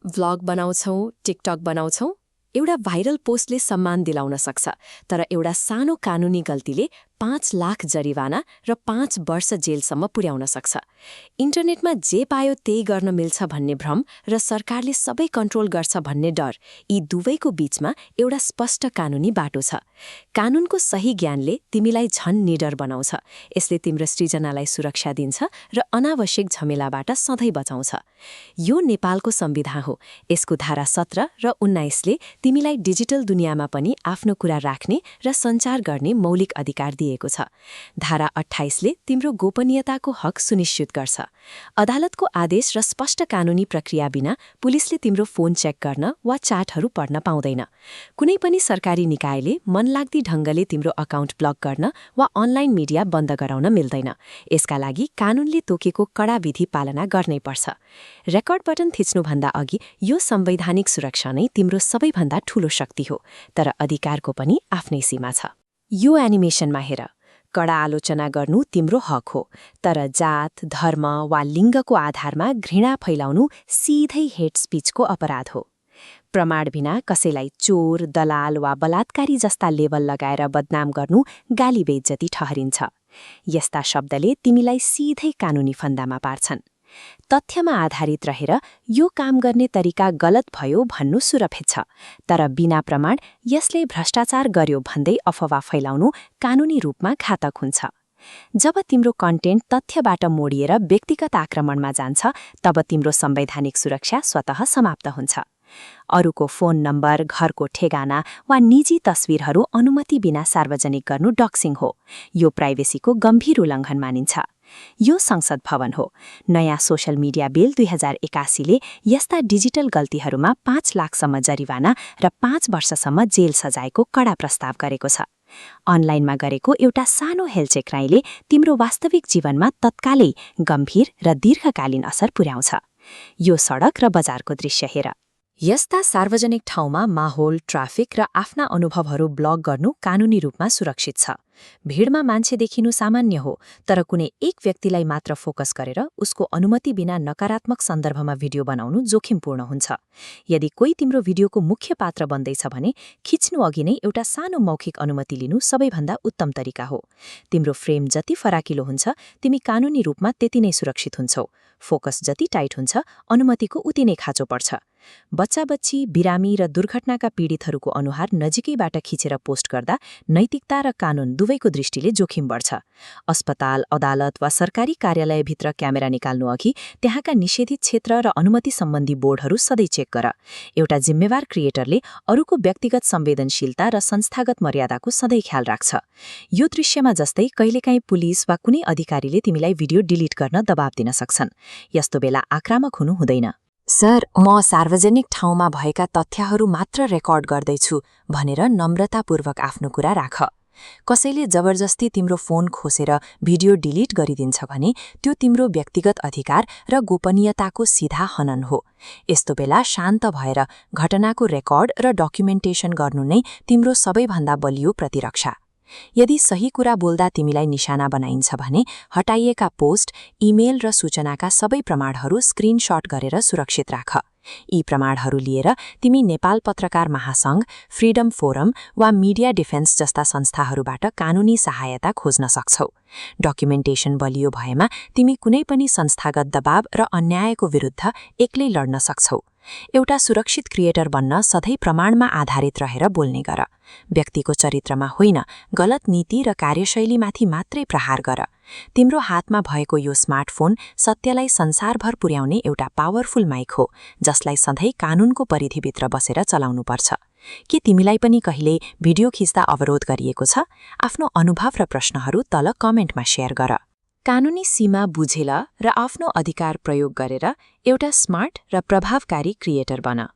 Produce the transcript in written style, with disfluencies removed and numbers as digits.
Vlog बनाउँछौ, TikTok बनाउँछौ, एउटा viral पोस्टले सम्मान दिलाउन सक्छ, तर एउटा सानो कानुनी गल्तीले 5 लाख जरिवाना र 5 वर्ष जेलसम्म पुर्याउन सक्छ। इन्टरनेटमा जे पायो त्यही गर्न मिल्छ भन्ने भ्रम र सरकारले सबै कन्ट्रोल गर्छ भन्ने डर, यी दुवैको बीचमा एउटा स्पष्ट कानुनी बाटो छ। कानुनको सही ज्ञानले तिमीलाई झन निडर बनाउँछ, यसले तिम्रो सृजनालाई सुरक्षा दिन्छ र अनावश्यक झमेलाबाट सधैँ बचाउँछ। यो नेपालको संविधान हो। यसको धारा 17 र 19ले तिमीलाई डिजिटल दुनियाँमा पनि आफ्नो कुरा राख्ने र सञ्चार गर्ने मौलिक अधिकार दिएको छ। धारा 28ले तिम्रो गोपनीयताको हक सुनिश्चित गर्छ। अदालतको आदेश र स्पष्ट कानुनी प्रक्रिया बिना पुलिसले तिम्रो फोन चेक गर्न वा चाटहरू पढ्न पाउँदैन। कुनै पनि सरकारी निकायले मनलाग्दी ढङ्गले तिम्रो अकाउन्ट ब्लक गर्न वा अनलाइन मिडिया बन्द गराउन मिल्दैन। यसका लागि कानुनले तोकेको कडा विधि पालना गर्नै पर्छ। रेकर्ड बटन थिच्नुभन्दा अघि यो संवैधानिक सुरक्षा नै तिम्रो सबैभन्दा ठूलो शक्ति हो, तर अधिकारको पनि आफ्नै सीमा छ। यो एनिमेसनमा हेर, कडा आलोचना गर्नु तिम्रो हक हो, तर जात, धर्म वा लिङ्गको आधारमा घृणा फैलाउनु सिधै हेट स्पिचको अपराध हो। प्रमाण बिना कसैलाई चोर, दलाल वा बलात्कारी जस्ता लेबल लगाएर बदनाम गर्नु गाली बेइज्जती ठहरिन्छ। यस्ता शब्दले तिमीलाई सिधै कानुनी फन्दामा पार्छन्। तथ्यमा आधारित रहेर यो काम गर्ने तरिका गलत भयो भन्नु सुरक्षित छ, तर बिना प्रमाण यसले भ्रष्टाचार गर्यो भन्दै अफवाह फैलाउनु कानुनी रूपमा घातक हुन्छ। जब तिम्रो कन्टेन्ट तथ्यबाट मोडिएर व्यक्तिगत आक्रमणमा जान्छ, तब तिम्रो संवैधानिक सुरक्षा स्वतः समाप्त हुन्छ। अरूको फोन नम्बर, घरको ठेगाना वा निजी तस्विरहरू अनुमति बिना सार्वजनिक गर्नु डक्सिङ हो। यो प्राइभेसीको गम्भीर उल्लङ्घन मानिन्छ। यो संसद भवन हो। नयाँ सोशल मिडिया बिल 2081ले यस्ता डिजिटल गल्तीहरूमा 5 लाखसम्म जरिवाना र 5 वर्षसम्म जेल सजायको कडा प्रस्ताव गरेको छ। अनलाइनमा गरेको एउटा सानो हेलचेक्राइले तिम्रो वास्तविक जीवनमा तत्कालै गम्भीर र दीर्घकालीन असर पुर्याउँछ। यो सडक र बजारको दृश्य हेर। यस्ता सार्वजनिक ठाउँमा माहौल, ट्राफिक र आफ्ना अनुभवहरू ब्लग गर्नु कानुनी रूपमा सुरक्षित छ। भिडमा मान्छे देखिनु सामान्य हो, तर कुनै एक व्यक्तिलाई मात्र फोकस गरेर उसको अनुमति बिना नकारात्मक सन्दर्भमा भिडियो बनाउनु जोखिमपूर्ण हुन्छ। यदि कोही तिम्रो भिडियोको मुख्य पात्र बन्दैछ भने खिच्नु अघि नै एउटा सानो मौखिक अनुमति लिनु सबैभन्दा उत्तम तरिका हो। तिम्रो फ्रेम जति फराकिलो हुन्छ, तिमी कानुनी रूपमा त्यति नै सुरक्षित हुन्छौ। फोकस जति टाइट हुन्छ, अनुमतिको उति नै खाँचो पर्छ। बच्चा-बच्ची, बिरामी र दुर्घटनाका पीडितहरूको अनुहार नजिकैबाट खिचेर पोस्ट गर्दा नैतिकता र कानुन दुवैको दृष्टिले जोखिम बढ्छ। अस्पताल, अदालत वा सरकारी कार्यालयभित्र क्यामेरा निकाल्नु अघि त्यहाँका निषेधित क्षेत्र र अनुमति सम्बन्धी बोर्डहरू सधैँ चेक गर। एउटा जिम्मेवार क्रिएटरले अरूको व्यक्तिगत संवेदनशीलता र संस्थागत मर्यादाको सधैँ ख्याल राख्छ। यो दृश्यमा जस्तै कहिलेकाहीँ पुलिस वा कुनै अधिकारीले तिमीलाई भिडियो डिलिट गर्न दबाब दिन सक्छन्। यस्तो बेला आक्रामक हुनु हुँदैन। सर, म सार्वजनिक ठाउँमा भएका तथ्यहरू मात्र रेकर्ड गर्दैछु भनेर नम्रतापूर्वक आफ्नो कुरा राख। कसैले जबरजस्ती तिम्रो फोन खोसेर भिडियो डिलिट गरिदिन्छ भने त्यो तिम्रो व्यक्तिगत अधिकार र गोपनीयताको सीधा हनन हो। यस्तो बेला शान्त भएर घटनाको रेकर्ड र डकुमेन्टेसन गर्नु नै तिम्रो सबैभन्दा बलियो प्रतिरक्षा। यदि सही कुरा बोल्दा तिमीलाई निशाना बनाइन्छ भने हटाइएका पोस्ट, इमेल र सूचनाका सबै प्रमाणहरू स्क्रिनशट गरेर सुरक्षित राख। यी प्रमाणहरू लिएर तिमी नेपाल पत्रकार महासंघ, फ्रिडम फोरम वा मिडिया डिफेन्स जस्ता संस्थाहरूबाट कानुनी सहायता खोज्न सक्छौ। डकुमेन्टेसन बलियो भएमा तिमी कुनै पनि संस्थागत दबाव र अन्यायको विरुद्ध एक्लै लड्न सक्छौ। एउटा सुरक्षित क्रिएटर बन्न सधैँ प्रमाणमा आधारित रहेर बोल्ने गर। व्यक्तिको चरित्रमा होइन, गलत नीति र कार्यशैलीमाथि मात्रै प्रहार गर। तिम्रो हातमा भएको यो स्मार्टफोन सत्यलाई संसारभर पुर्याउने एउटा पावरफुल माइक हो, जसलाई सधैँ कानुनको परिधिभित्र बसेर चलाउनुपर्छ। के तिमीलाई पनि कहिले भिडियो खिच्दा अवरोध गरिएको छ? आफ्नो अनुभव र प्रश्नहरू तल कमेन्टमा शेयर गर। कानुनी सीमा बुझेर र आफ्नो अधिकार प्रयोग गरेर एउटा स्मार्ट र प्रभावकारी क्रिएटर बन।